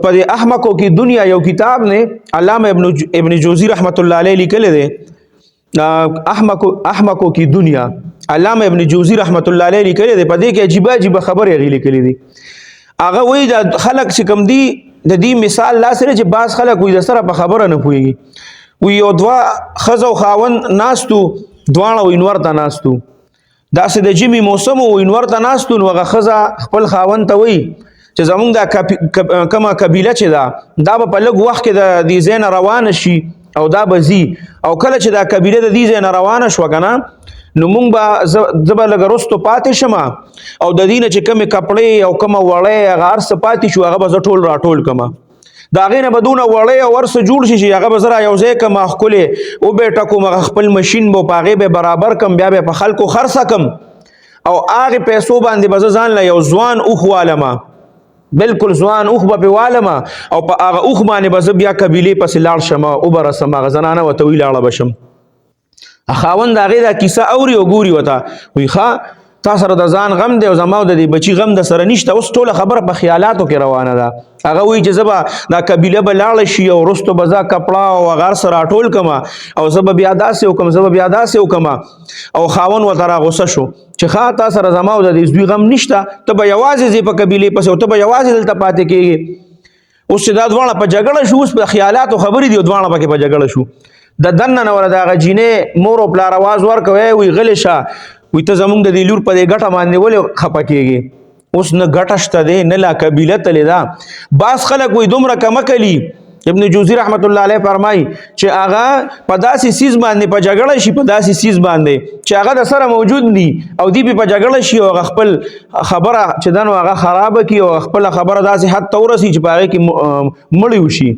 په دې احمقو کې دنیا یو کتاب نه علامه ابن جوزی رحمت الله علیه لیکلی دی. احمقو کې دنیا علامه ابن جوزی رحمت الله علیه لیکلی دی. په دې کې عجیب عجیب خبرې هغې لیکلې دي. هغه وایي دا خلک چې کوم دي د دې مثال لا سره چې بعض خلک وایي د سره په خبره نه پوهېږي. وایي یو دوه ښځه او خاوند ناستو، دواړه وایي نور ته ناستو، داسې د ژمي موسم و، نور ته ناستو. نو هغه ښځه خپل خاوند ته وایي چې زمونږ دا کومه قبیله چې ده دا به په لږ وخت کې د دې ځای نه روانه شي او دا به ځي، او کله چې دا قبیله د دې ځای نه روانه شوه که نه نو مونږ به زه به لږ وروستو پاتې شم او د دې نه چې کومې کپړې او کومه وړۍ هغه هر څه پاتې شو هغه به زه ټول راټول کړم. د هغې نه به دونه وړۍ او هر څه جوړ شي چې هغه به زه را یو ځای کړم، ښکلې وبه ټکوم، هغه خپل مشین به په هغې به برابر کړم، بیا به په خلکو خرڅه کړم او هغې پیسو باندې به زه ځان له یو ځوان اوښ والم، بالکل ځوان اوښ به پې والم او په هغه اوښ باندې به زه بیا قبیلې پسې لاړ شم وبه رسم. هغه زنانه ورته وایي لاړه به شم. خاوند هغې دا کیسه اوري او ګوري ورته وایي ښه تا سره د ځان غم دی او زما د دې بچي غم د سره نشته. اوس ټوله خبره په خیالاتو کې روانه ده. هغه وایي چې زه به دا قبیله به لاړه شي او وروستو به زه کپړه او هغه هر څه راټول کړم او زه به بیا داسې وکړم، زه به بیا داسې وکړم. او خاوند ورته راغوسه شو چې ښه تا سره زما او د دې زوی غم نشته، ته به یوازې ځې په قبیلې پسې او ته به یوازې دلته پاتې کېږې. اوس چې دا دواړه په جګړه شو، اوس په خیالاتو خبرې دي او دواړه پکې په جګړه شو. د دننه نه ورته هغه جینۍ مور او پلار اواز ورکوي، وایي غلې شه، وایي ته زمونږ د دې لور په دې ګټه باندې ولې خفه کېږې؟ اوس نه ګټه شته دی نه لا قبیله تلې ده. بعض خلک وایي دومره کمکلي. ابن جوزی رحمت الله علیه فرمایي چې هغه په داسې څیز باندې په جګړه شي، په داسې څیز باندې چې هغه د سره موجود دي او دی په جګړه شي او هغه خپل خبره چې ده نو هغه خرابه کړي او خپله خبره داسې حد ته ورسي چې په هغې کې مړی وشي.